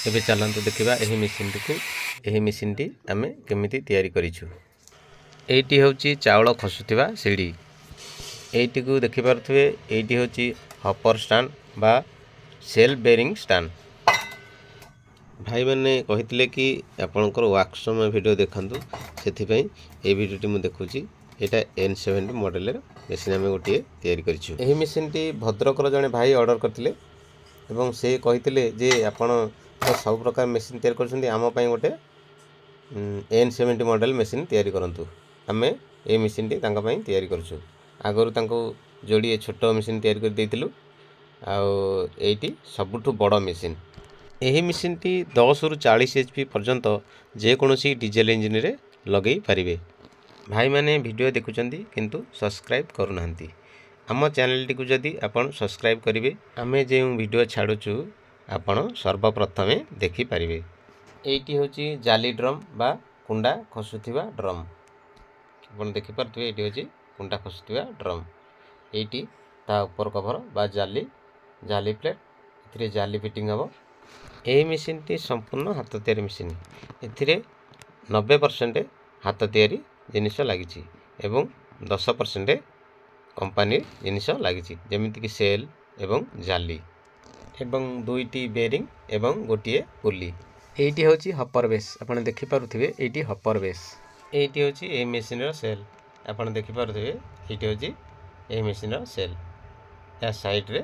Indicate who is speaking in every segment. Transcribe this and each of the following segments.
Speaker 1: ଏବେ ଚାଲନ୍ତୁ ଦେଖିବା ଏହି ମେସିନ୍ଟିକୁ, ଏହି ମେସିନ୍ଟି ଆମେ କେମିତି ତିଆରି କରିଛୁ। ଏଇଟି ହେଉଛି ଚାଉଳ ଖସୁଥିବା ସିଡ଼ି। ଏଇଟିକୁ ଦେଖିପାରୁଥିବେ, ଏଇଟି ହେଉଛି ହପର ଷ୍ଟାଣ୍ଡ ବା ସେଲ୍ ବେରିଂ ଷ୍ଟାଣ୍ଡ। ଭାଇମାନେ କହିଥିଲେ କି ଆପଣଙ୍କର ୱାର୍କସପ୍ ଭିଡ଼ିଓ ଦେଖାନ୍ତୁ, ସେଥିପାଇଁ ଏଇ ଭିଡ଼ିଓଟି ମୁଁ ଦେଖୁଛି। ଏଇଟା N70 ମଡ଼େଲର ମେସିନ୍ ଆମେ ଗୋଟିଏ ତିଆରି କରିଛୁ। ଏହି ମେସିନ୍ଟି ଭଦ୍ରକର ଜଣେ ଭାଇ ଅର୍ଡ଼ର କରିଥିଲେ ଏବଂ ସେ କହିଥିଲେ ଯେ ଆପଣ ତ ସବୁ ପ୍ରକାର ମେସିନ୍ ତିଆରି କରୁଛନ୍ତି, ଆମ ପାଇଁ ଗୋଟେ N70 model machine ତିଆରି କରନ୍ତୁ। ଆମେ ଏଇ ମେସିନ୍ଟି ତାଙ୍କ ପାଇଁ ତିଆରି କରୁଛୁ। ଆଗରୁ ତାଙ୍କୁ ଯୋଡ଼ିଏ ଛୋଟ ମେସିନ୍ ତିଆରି କରି ଦେଇଥିଲୁ ଆଉ ଏଇଟି ସବୁଠୁ ବଡ଼ ମେସିନ୍। ଏହି ମେସିନ୍ଟି 10ରୁ 40 HP ପର୍ଯ୍ୟନ୍ତ ଯେକୌଣସି ଡିଜେଲ ଇଞ୍ଜିନରେ ଲଗେଇ ପାରିବେ। ଭାଇମାନେ ଭିଡ଼ିଓ ଦେଖୁଛନ୍ତି କିନ୍ତୁ ସବସ୍କ୍ରାଇବ୍ କରୁନାହାନ୍ତି। ଆମ ଚ୍ୟାନେଲଟିକୁ ଯଦି ଆପଣ ସବସ୍କ୍ରାଇବ୍ କରିବେ, ଆମେ ଯେଉଁ ଭିଡ଼ିଓ ଛାଡ଼ୁଛୁ ଆପଣ ସର୍ବପ୍ରଥମେ ଦେଖିପାରିବେ। ଏଇଟି ହେଉଛି ଜାଲି ଡ୍ରମ୍ ବା କୁଣ୍ଡା ଖସୁଥିବା ଡ୍ରମ୍। ଆପଣ ଦେଖିପାରୁଥିବେ, ଏଇଟି ହେଉଛି କୁଣ୍ଡା ଖସୁଥିବା ଡ୍ରମ୍। ଏଇଟି ତା ଉପର କଭର ବା ଜାଲି, ଜାଲି ପ୍ଲେଟ୍। ଏଥିରେ ଜାଲି ଫିଟିଂ ହେବ। ଏହି ମେସିନ୍ଟି ସମ୍ପୂର୍ଣ୍ଣ ହାତ ତିଆରି ମେସିନ୍। ଏଥିରେ 90% ହାତ ତିଆରି ଜିନିଷ ଲାଗିଛି ଏବଂ 10% କମ୍ପାନୀ ଜିନିଷ ଲାଗିଛି, ଯେମିତିକି ସେଲ୍ ଏବଂ ଜାଲି ଏବଂ ଦୁଇଟି ବେରିଂ ଏବଂ ଗୋଟିଏ ପୁଲି। ଏଇଟି ହେଉଛି ହପର ବେସ୍। ଆପଣ ଦେଖିପାରୁଥିବେ, ଏଇଟି ହପର ବେସ୍। ଏଇଟି ହେଉଛି ଏହି ମେସିନ୍ର ସେଲ୍। ଆପଣ ଦେଖିପାରୁଥିବେ, ଏଇଟି ହେଉଛି ଏହି ମେସିନ୍ର ସେଲ୍। ଏହା ସାଇଡ଼୍ରେ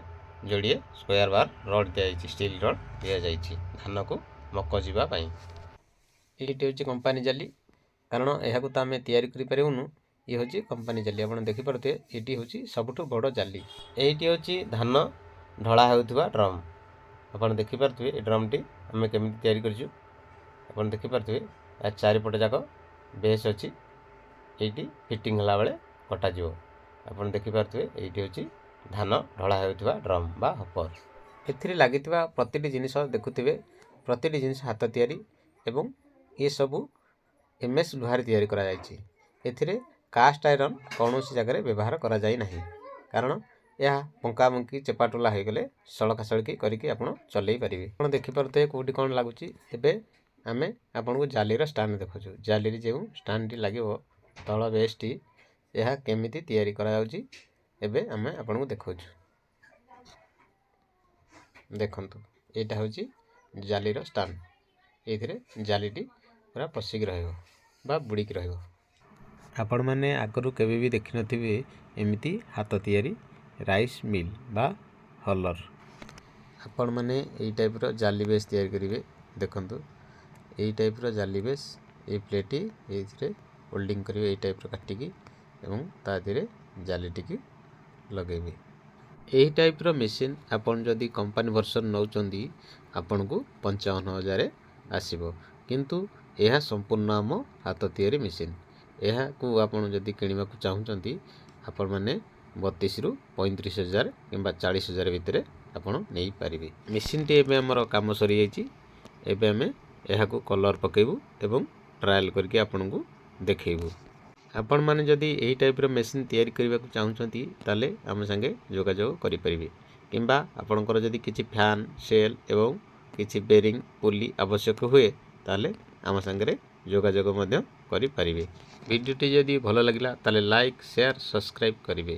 Speaker 1: ଯୋଡ଼ିଏ ସ୍କୋୟାର ବାର ରଡ଼୍ ଦିଆଯାଇଛି, ଷ୍ଟିଲ୍ ରଡ଼୍ ଦିଆଯାଇଛି ଧାନକୁ ମକଚିବା ପାଇଁ। ଏଇଟି ହେଉଛି କମ୍ପାନୀ ଜାଲି, କାରଣ ଏହାକୁ ତ ଆମେ ତିଆରି କରିପାରିବୁନୁ। ଇଏ ହେଉଛି କମ୍ପାନୀ ଜାଲି। ଆପଣ ଦେଖିପାରୁଥିବେ, ଏଇଟି ହେଉଛି ସବୁଠୁ ବଡ଼ ଜାଲି। ଏଇଟି ହେଉଛି ଧାନ ଢଳା ହେଉଥିବା ଡ୍ରମ୍। ଆପଣ ଦେଖିପାରୁଥିବେ, ଏ ଡ୍ରମ୍ଟି ଆମେ କେମିତି ତିଆରି କରିଛୁ। ଆପଣ ଦେଖିପାରୁଥିବେ, ଏହା ଚାରିପଟ ଯାକ ବେସ୍ ଅଛି। ଏଇଟି ଫିଟିଂ ହେଲାବେଳେ କଟାଯିବ। ଆପଣ ଦେଖିପାରୁଥିବେ, ଏଇଟି ହେଉଛି ଧାନ ଢଳା ହେଉଥିବା ଡ୍ରମ୍ ବା ହପର। ଏଥିରେ ଲାଗିଥିବା ପ୍ରତିଟି ଜିନିଷ ଦେଖୁଥିବେ, ପ୍ରତିଟି ଜିନିଷ ହାତ ତିଆରି ଏବଂ ଏସବୁ MS ଲୁହାରେ ତିଆରି କରାଯାଇଛି। ଏଥିରେ କାଷ୍ଟ ଆଇରନ୍ କୌଣସି ଜାଗାରେ ବ୍ୟବହାର କରାଯାଇ ନାହିଁ, କାରଣ ଏହା ବଙ୍କା ବଙ୍କି ଚେପାଟୋଲା ହୋଇଗଲେ ସଳଖା ସଳଖି କରିକି ଆପଣ ଚଲେଇ ପାରିବେ। ଆପଣ ଦେଖିପାରୁଥିବେ କେଉଁଠି କ'ଣ ଲାଗୁଛି। ଏବେ ଆମେ ଆପଣଙ୍କୁ ଜାଲିର ଷ୍ଟାଣ୍ଡ ଦେଖାଉଛୁ। ଜାଲିରେ ଯେଉଁ ଷ୍ଟାଣ୍ଡଟି ଲାଗିବ, ତଳ ବେସ୍ଟି, ଏହା କେମିତି ତିଆରି କରାଯାଉଛି ଏବେ ଆମେ ଆପଣଙ୍କୁ ଦେଖାଉଛୁ। ଦେଖନ୍ତୁ, ଏଇଟା ହେଉଛି ଜାଲିର ଷ୍ଟାଣ୍ଡ। ଏଇଥିରେ ଜାଲିଟି ପୁରା ପଶିକି ରହିବ ବା ବୁଡ଼ିକି ରହିବ। ଆପଣମାନେ ଆଗରୁ କେବେ ବି ଦେଖିନଥିବେ ଏମିତି ହାତ ତିଆରି ରାଇସ୍ ମିଲ୍ ବା ହଲର୍। ଆପଣମାନେ ଏଇ ଟାଇପ୍ର ଜାଲି ବେସ୍ ତିଆରି କରିବେ। ଦେଖନ୍ତୁ, ଏଇ ଟାଇପ୍ର ଜାଲି ବେସ୍, ଏଇ ପ୍ଲେଟ୍ଟି ଏଇଥିରେ ହୋଲ୍ଡିଂ କରିବେ ଏଇ ଟାଇପ୍ର କାଟିକି ଏବଂ ତା ଦେହରେ ଜାଲିଟିକୁ ଲଗାଇବେ। ଏହି ଟାଇପ୍ର ମେସିନ୍ ଆପଣ ଯଦି କମ୍ପାନୀ ଭର୍ସନ୍ ନେଉଛନ୍ତି, ଆପଣଙ୍କୁ 55,000 ଆସିବ। କିନ୍ତୁ ଏହା ସମ୍ପୂର୍ଣ୍ଣ ଆମ ହାତ ତିଆରି ମେସିନ୍। ଏହାକୁ ଆପଣ ଯଦି କିଣିବାକୁ ଚାହୁଁଛନ୍ତି, ଆପଣମାନେ 32ରୁ 35 ହଜାର କିମ୍ବା 40 ହଜାର ଭିତରେ ଆପଣ ନେଇପାରିବେ। ମେସିନ୍ଟି ଏବେ ଆମର କାମ ସରିଯାଇଛି। ଏବେ ଆମେ ଏହାକୁ କଲର୍ ପକାଇବୁ ଏବଂ ଟ୍ରାଏଲ୍ କରିକି ଆପଣଙ୍କୁ ଦେଖେଇବୁ। ଆପଣମାନେ ଯଦି ଏହି ଟାଇପ୍ର ମେସିନ୍ ତିଆରି କରିବାକୁ ଚାହୁଁଛନ୍ତି, ତାହେଲେ ଆମ ସାଙ୍ଗେ ଯୋଗାଯୋଗ କରିପାରିବେ କିମ୍ବା ଆପଣଙ୍କର ଯଦି କିଛି ଫ୍ୟାନ୍, ସେଲ୍ ଏବଂ କିଛି ବେରିଂ, ପୁଲି ଆବଶ୍ୟକ ହୁଏ, ତାହେଲେ ଆମ ସାଙ୍ଗରେ ଯୋଗାଯୋଗ ମଧ୍ୟ କରିପାରିବେ। ଭିଡ଼ିଓଟି ଯଦି ଭଲ ଲାଗିଲା, ତାହେଲେ ଲାଇକ୍, ସେୟାର, ସବସ୍କ୍ରାଇବ୍ କରିବେ।